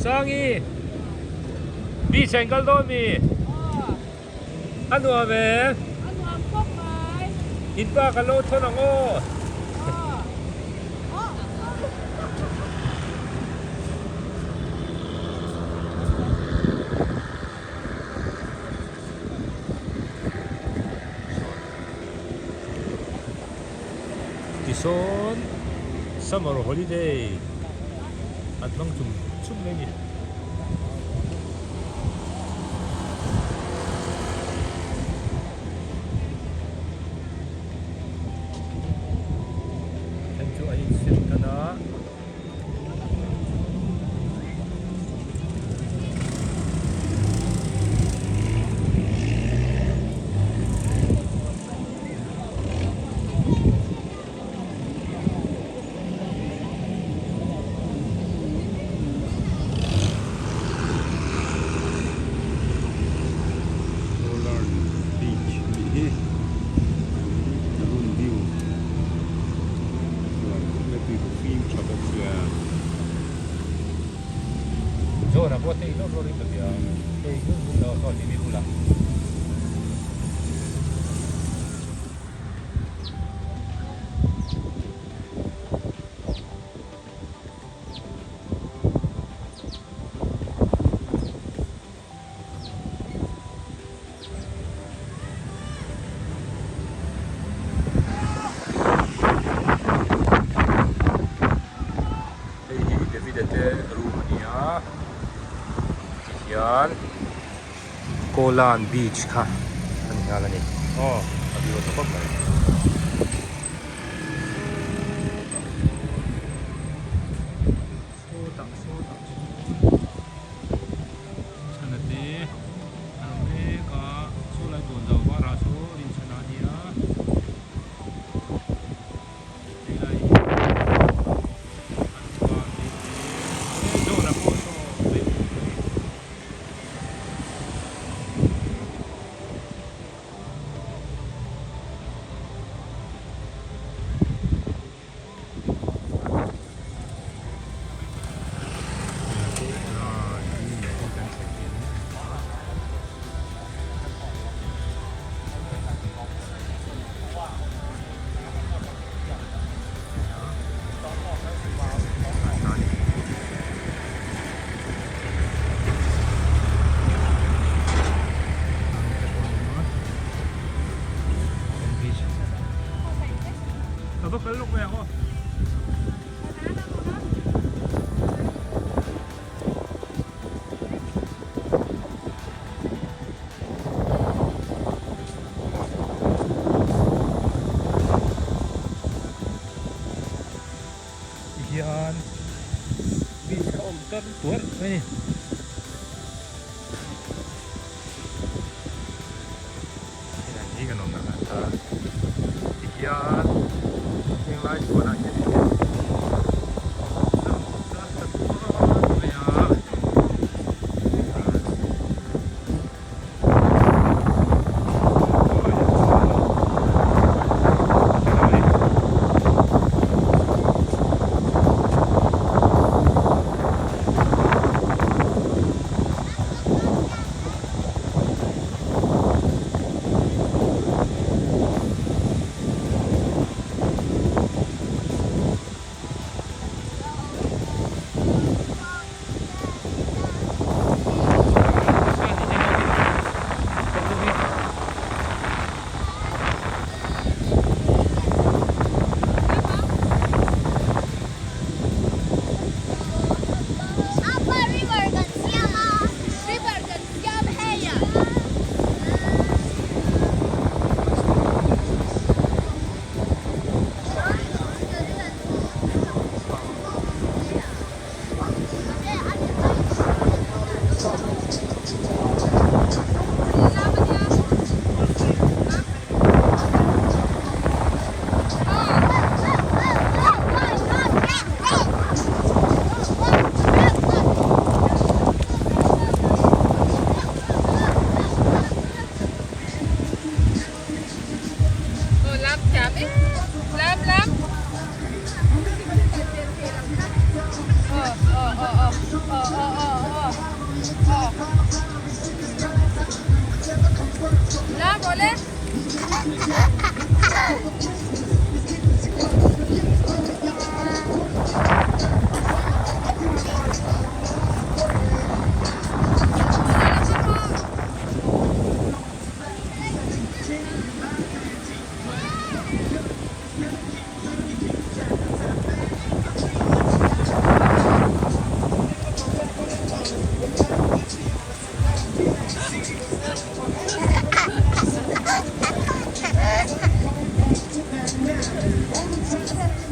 Sangi beach ah in kal dawn mi? A nuam em? A nuam khawp mai. In pa ka lo thawn ang aw. Tisawn summer holiday an hmang chum chum mai a ni. Then chu a insen tan a. Solar beach tih hi Arun view nuam khawp mai tui pawh fim tha bawk sia. Zawna pawh tei lawk lawk in ka hria hei hnung hnung lo sawn mi bulah. Hei hi David-a te room a ni a tihian Kolan beach kha a ni nghal a ni aw a view a tha khawp mai. Sawtah sawtah sawn chhana te an awm mek a saw lai tawn zau varah saw rinchhana a nia helai hi an pa te te John-a pawh saw vei pawh mai. Ka va kal lawk mai ang aw. Tihian beach kha awm tar tuarh mai a ni. Heng hi kan awmna kha ta tihian heng lai chhuanah hian mai a.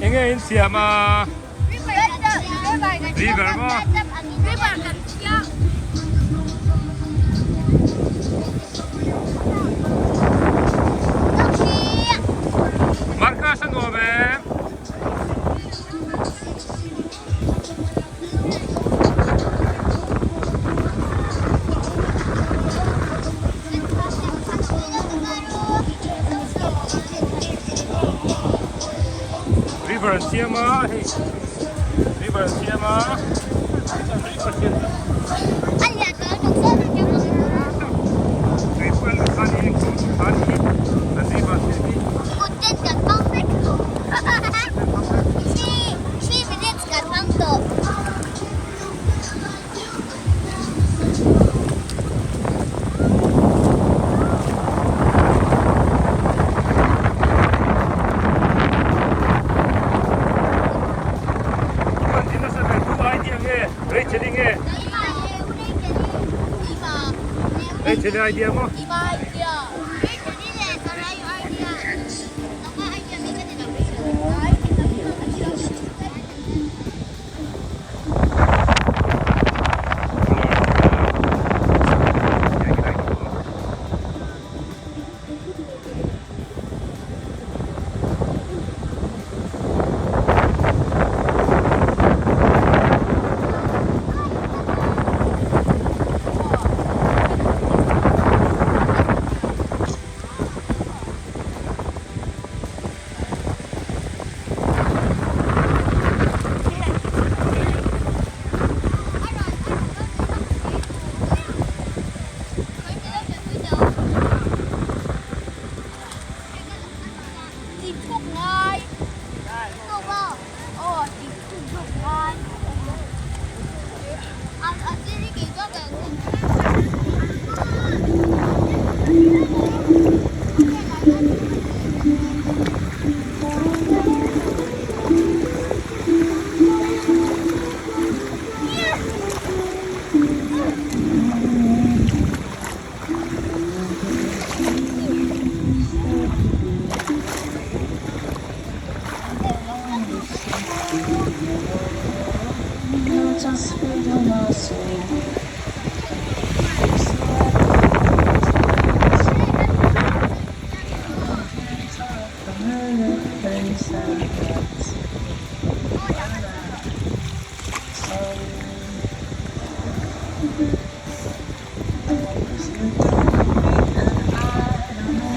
Enge in siam a? River maw? River kan siam. Marcus a nuam em? River an siam a hei river an siam a river siam tui pawh an lut kha ni engkim lut kha ni an river siam hi. Rachel idea maw?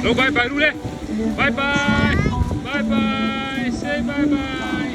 Lo bye bye ru le. Bye bye. Bye bye. Say bye bye.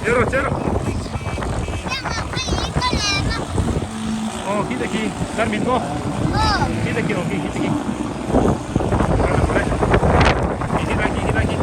Chero chero. Oh, khi khi, kan min mo. Khi khi oh, khi khi. Khi khi khi khi.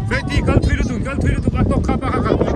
Veti kal thui lutuk kal thui lutuk a tawk kha pa kha kal pui.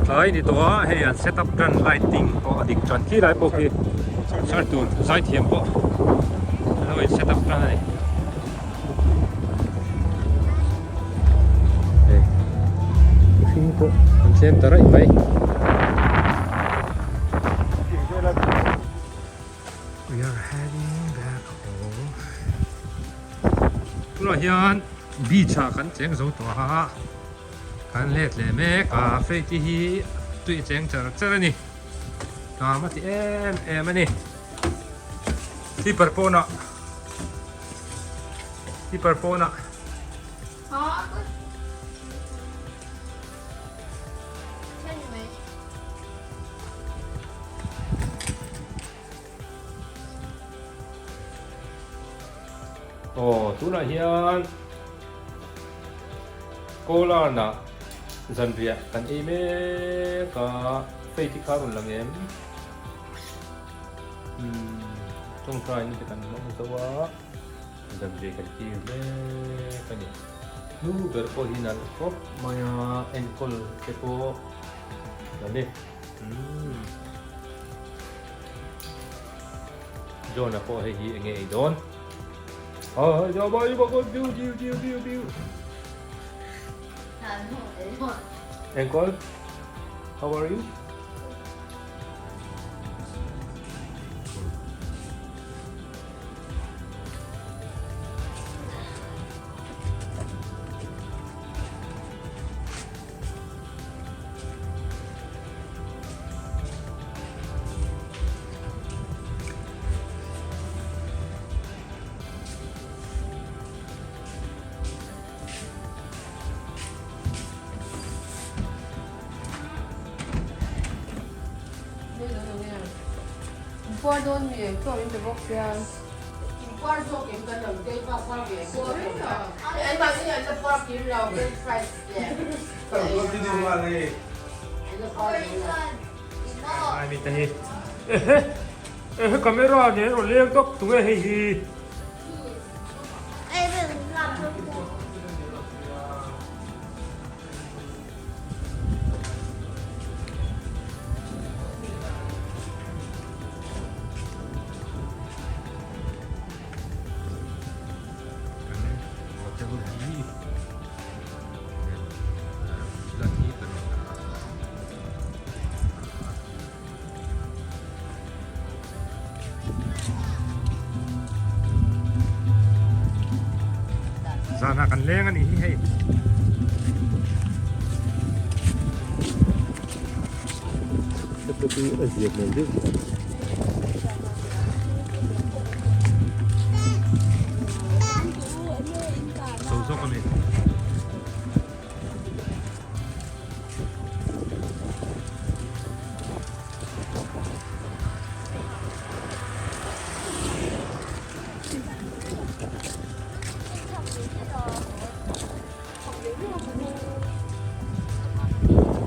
Tlai ni tawh a hei an set up tan lighting pawh a dik tan khi lai pawh khi char tur zai thiam pawh an lo in set up tan a ni. Hei mihring pawh an tlem ta raih mai. We are heading back home. Tunah hian beach ah kan cheng zo tawh a, kan let leh mek a, Faith i hi tui a cheng char char a ni, tlâm a ti em em a ni. Slipper pawnah slipper pawnah. Aw tunah hian Kolarna zanriah kan ei mek a, Faith i kha rawn lang em? Umm tawngtaina te kan hmang zo a, zanriah kan kir mek a ni. Nu ber pawh hi nalh khawp mai a, enkawl te pawh a ni. Umm. John-a pawh hei hi enge ei dawn? Enkawl, how are you? Ai mi te hi ehe ehe camera nen rawn leng tawp tunge hei hi. Hotel hi villa hi kan Zana kan leng a nih hi hei. Zo zawk a ni.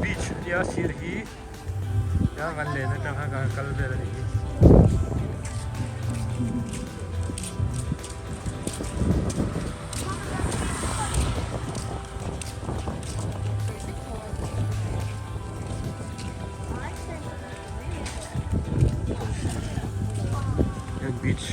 Beach nia sir hi tlang kan len atang khan kan kal vel a nih hi. Beach.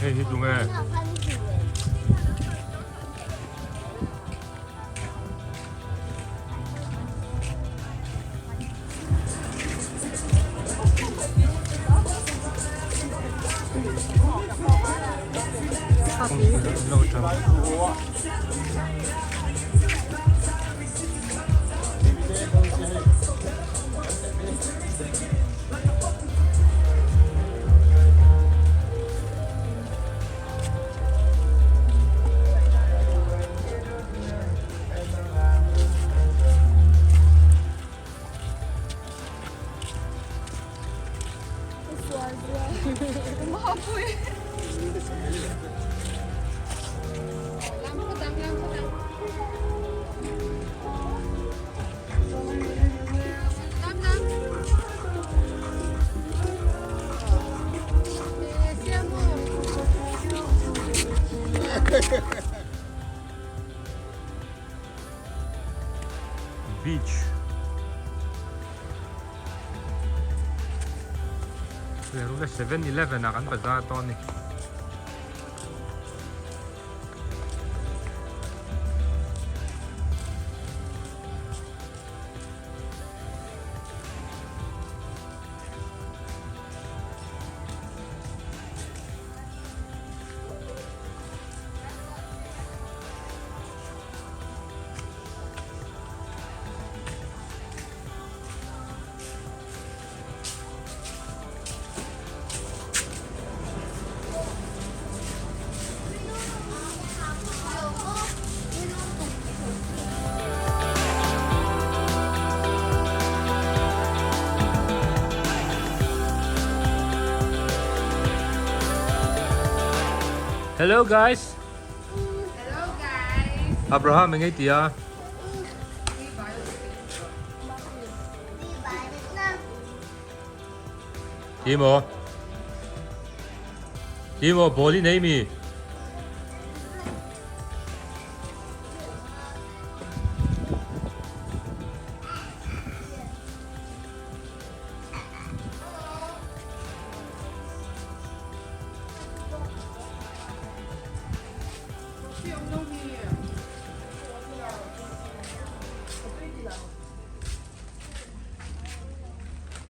Hei hi tunge. Beach 7-Eleven ah kan bazar dawn a ni. Hello guys. Hello guys. Abraham engei tia. Ti maw? Ti maw ball i nei mi?